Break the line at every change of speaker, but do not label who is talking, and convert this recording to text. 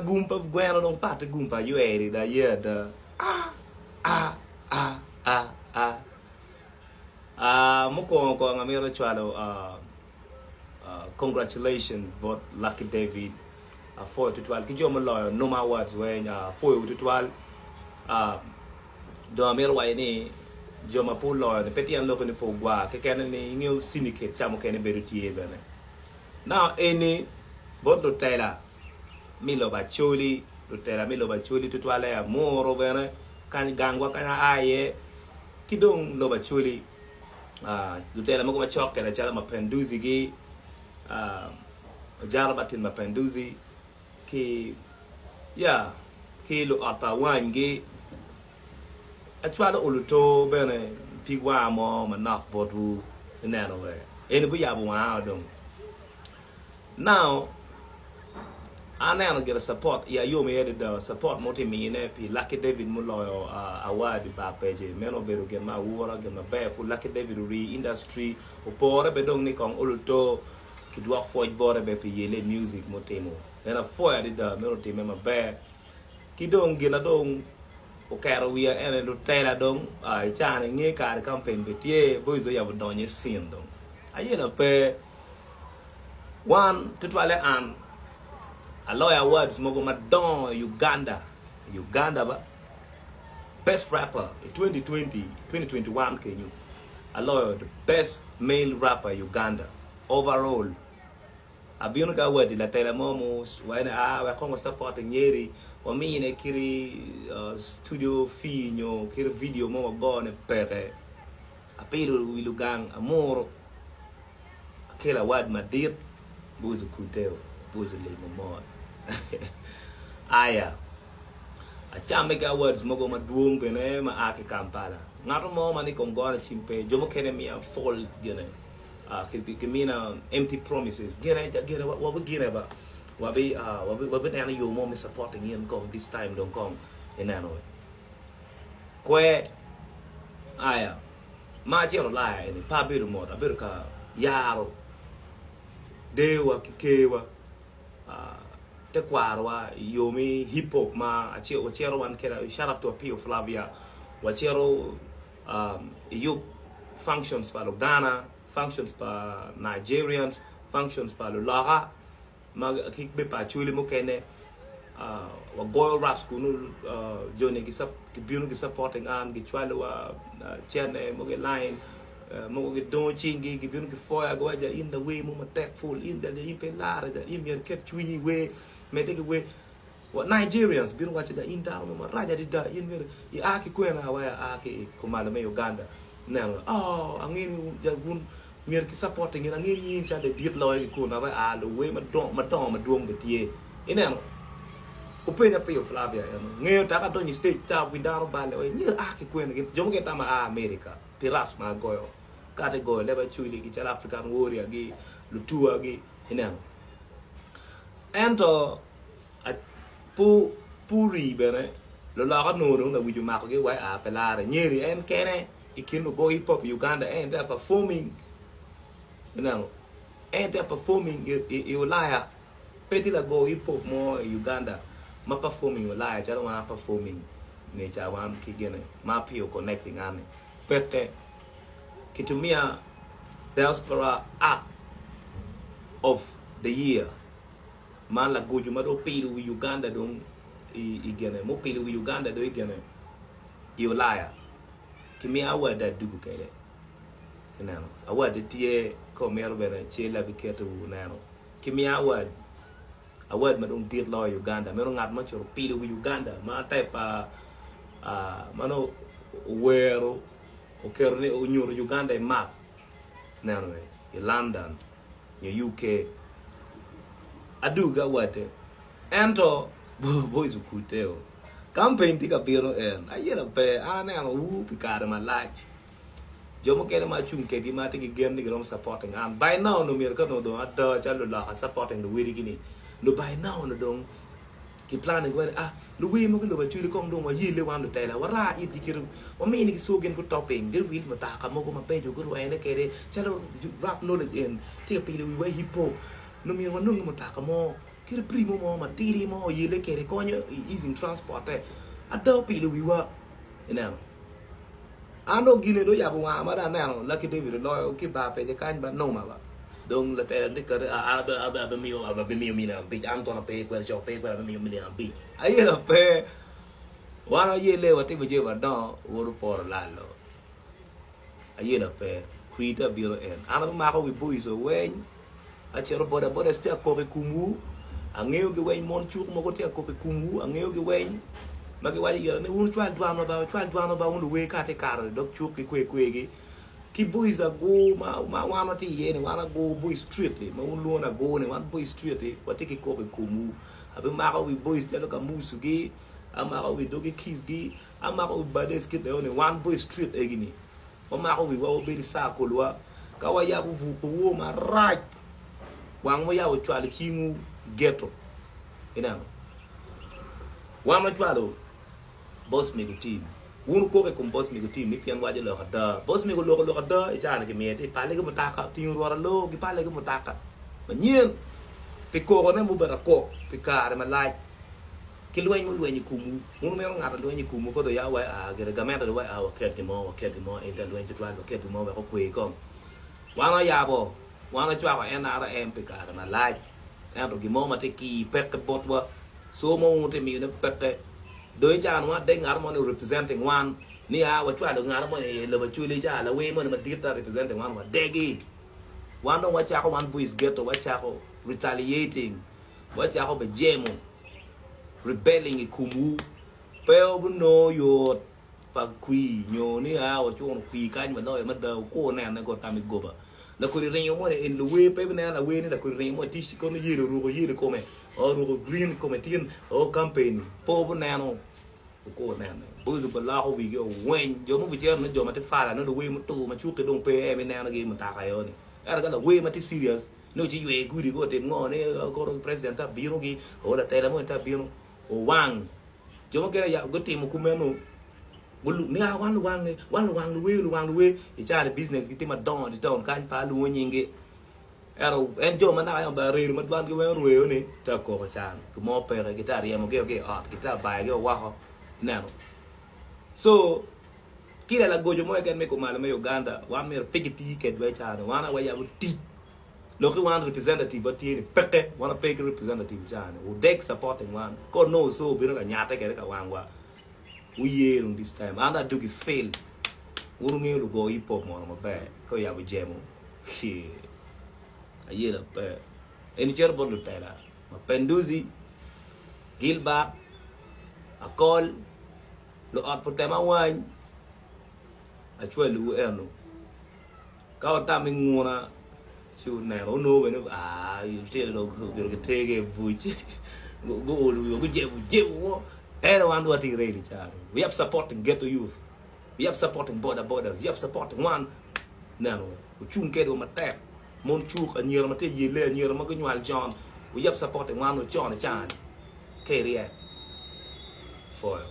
gum pa gweno dong pat ki gum pa ayweri do aye ada. Ah ah ah ah ah ah mukwongo kong amito cwalo ah ah congratulations bot Lucky David apwoyo tutwal ki jo muloyo Numa Awards weng ah apwoyowu tutwal ah dong amito waco ni jo ma pe oloyo ni pe tyen lok ni pe ogwar keken ni ingeyo syndicate ca mukene bedo tye bene. Now eni bot lutela me lobo Acholi, lutela me lobo Acholi tutwalle Amuru bene kany gangwa kany aa iye ki dong lobo Acholi lutela mogo macok kwede calo Mapenduzi gi Ojara Martin Mapenduzi ki ya ki luot pa Awany gi acwalo oluto bene pig wanga mo manok botwu me neno wek eni guyabo wanga dong. Now aneno gire support iya yom iye adada support ma tye mine pi Lucky David muloyo award i bar pece meno obedo gin ma awura gin maber pud Lucky David ori industry opore bene dong ni kong oluto kidwok pwoc bote bene pi yele i music mutimo en apwoyo adada meno otime maber. Ki dong gin na dong oketo wiya ene lutela dong i caa ni nge kare campaign be tye boys oyabo donyo i scene dong ayela pe wan tutwale an aloyo awards mogo madongo i Uganda i Uganda ba best rapper i 2020 2021 kenyo aloyo the best male rapper i Uganda overall. Abino ki awadi latela mo mu waco ni aa wek kong wa support Nyeri wamine kiti studio fee nyo kiti video mo wagone peke. Apido wi lugang amuro akelo award madit Boys okuteo Boys olimo mot aya acamme ki awards mogo madwong bene ma a ki Kampala ngato mo ma ni kong gone cim pe jo mukene miya full gine. Kimina empty promises gine gine wabi gine ba wabi wabi neno yo mo me supporting in kong this time dong kong ineno we kwe aya ma acito Ulaya eni pe abedo mot abedo ka yaro dewa ki kewa tekwarowa i yo me hip hop ma wacito wan kede shout out to Apio Flavia wacito iyub functions pa Lugana, functions pa Nigerians, functions pa luloka ma ki be pa Acholi mukene wagoyo raps kunu joni gibino gi supporting an gicwalo wa cene mogo i line mogo gidongo cinggi gibino gipwoya giwaco ja in lawer mo matek pul in ja in pe ilare ja in myero iket cwinyi i wer medde ki wer. Wa Nigerians bino waco da in dano mo marac adada in myero i a ki kwena awaci aa ki i kumalo me Uganda neno oh angeyo ni wun myero ki supporting in angeyo ni in calo ladit loyo ki kunu awaci aa luwer madongo madwong bene tye ineno openya piyo Flavia eno ngeyo taka adonyo i stage ca wi dano bale waci myero aa ki kwena jo mukene tamo aa America pi raps ma agoyo ka atye goyo leb acholi gi calo African warrior gi lutua gi ineno ento Puri bene luloka onongo dong lawic omakogi wa i aa pe lare. Nyeri en kene i kin lugo hip hop i Uganda en tye performing ineno en tye performing i Ulaya pe tye lago hip hop mo i Uganda ma performing i Ulaya calo wan performing nge ca wan ki gine ma Apio connecting an ni peke kitumia diaspora act of the year. Man lagoco ma dong opido wi Uganda dong i gine, mupido wi Uganda dong i gine i Ulaya. Kimiyo award adugu kede. Ineno, award tye ka wumito bene cal abiketo wu neno. Kimiyo award, award ma dong dit loyo i Uganda. Meno ngat ma ocito opido wi Uganda ma type pa ma nongo owero oketo ni onyuto Uganda i map. Ineno i London. nyo UK aduga wate ento boys okute o campaign tye ka bino en ayela pe an aneno wu pi kare malac jo mukene ma acung kedgi ma atye ki gen ni giromo supporting an by now onongo myero ka onongo dong ada calo luloka supporting luwedigi ni nongo by now onongo dong Ki plan ni ah luwer mogo i lobo Acholi kong dong wayelle wan lutela waraa itgi kit wamini gi so gin gutop piny giwil mutoka mogo mabeco gurwene kede calo rap knowledge en tye ka pilo wiwa i hip hop nongo myero wanongi mutoka mo. Kit primo mo matidi mo oyelle kwede konyo i using transport-te ada opilo wiwa ineno. An dong gine dong oyabo wanga ma dong aneno Lucky David oloyo ki bar pece kany ba noma ba dong latela tye kati abimiyo abimiyo million abic an kono ape kwede co pe kwede abimiyo million abic ayela pe wan wayelle watimo jami madongo wun wuporo lalo Ayela pe, kwir tye abino en. An abimako wi boys o weny, acito boda bodas tye akok i komwu, angeyo gi weny mon cuk mogo tye akok i komwu, angeyo gi weny ma giwaco ira ni wun wucwal dwanwa ba, wucwal dwanwa ba wun luwer ka atye kato i dog cuk ki kwe kwegi. Ki boys agur ma ma wan watye iye ni wan agur boys street ma wun lwongo ni agur ni wan boys street watye ki koko i komwu. Abimako wi boys calo kamusu gi, amako wi dogi kiss gi, Amako wi bades kit eno ni wan boy street egi ni wamako wiwa wabedo i circle wa ka wayabo buko woo marac wang muyabo cwalo cingwu i ghetto ineno wan wacwalo boss mego team wun wukok i kom boss mego team ni pien waco lok ada boss mego oloko lok ada i caa ni kimiye ti pale ki mutoka otingo rwot aloo gipale ki mutoka manyen pi koko ne mubedo akok pi kare malac. Ki lweny mulweny i komwu. Wun wumito ngat alweny i komwu ka dong ya wa aa gire gamente dong wa aa waket gin mo waket gin mo en tye alweny tutwal waket gin mo wek okwe kong. Wan wayabo wan wacwako NRM pi kare malac ento gin mo ma tye kii peke botwa so mo wun wutye miyone peke dong i caa-ni wan adek ngat mo ni representing wan ni aa wacwalo ngat mo ni i lobo Acholi ca lawer moni madit ta representing wan wadegi wan dong wacako wan voice ghetto wacako retaliating Wacako be jemo, rebelling, i komwu. Pe wubinongo yot pa kwir nyo ni a wacuno kwir kany waloyo mada wukur nene go tam i goba. Lakodi ringo moni eni luwer pe bineno lawer ni lakodi ringo moni tic kono yelo oruko yelo i kome oruko green i kome tin o campaign pe wubineno wukur nene. Boys obiloko wigi oweny jo ma obicito ni jo ma tye fala nongo luwer mutur ma cuki dong pe en inenogi i mutoka eo ni ento ka lawer ma tye serious Nongo ci ywe gudi go otim ngo ni koro president ta bino gi o latela mo ta bino owang jo mukene ya gutimo kumeno gulu ni a wan luwange wan luwang luwe luwang luwe i cani business gitye madongo di town kany pa alwongo nyingi ento en jo ma naka yam ba redo ma dwangi weng orweyo ni ta koko can gimo peke gita ryemo gi ki i ot gita bayo gi woko ineno so kila lagoco mo keken me kumalo me Uganda wan myero pe giti kedwa i cani wan aye wayabo tic Loki wan representative wa tye ni peke wan wape ki representative i caa ni wudek supporting wan ka onongo so obino ka nyatte kede ka wang wa wuye dong this time an dong adugi fail wun wungeyo lugo hip hop mono maber ka oyabo jemo hee ayela pe eni cito bot lutela Mapenduzi Gilbert Akol luot putema wany acwalowu eno. Ka wutam i nguna, ci wuneno, wunongo bene ni aa, lutino dong myero gitergi i buc, guolo wiwa, gujebo jebowa. Ento wan dong watye ready calo. We have supporting ghetto youth, we have supporting boda bodas, we have supporting wan. Neno, wucung kedwa matek, mon cuk, anyira ma tye ka yelle, anyira ma gunywal con, we have supporting wan wa con i caa-ni. Ka iryek, pwoyo.